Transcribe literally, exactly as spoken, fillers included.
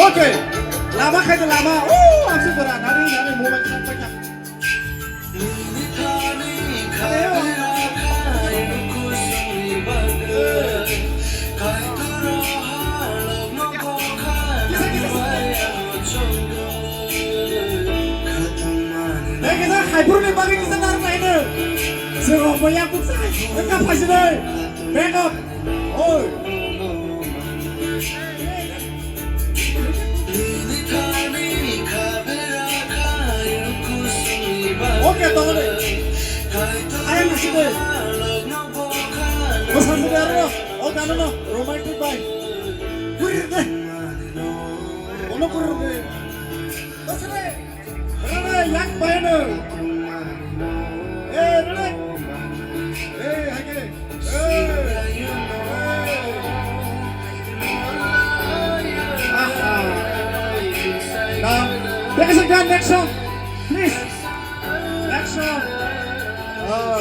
Okay. Lama khai de lama. Oh, ang se bora. Nari, nari, mobile kha, kha, kha. Kisa, kisa. Hei, kisa, hai, bro, ni bagwi kisa nar nai no. Se rok bo yak buk sai. Ka phaisi dai. Back up. Oi. Okay, tongole. Ayang nasi de. Bosan de aro. O gano no. Romantic bai. Kurir de. Ono kurir de. Tosre. Rene, yak bayano. Eh, rene. Eh, hake. Eh. Eh. Aha. Now, there is a gun. Next song, please. Next song. Uh,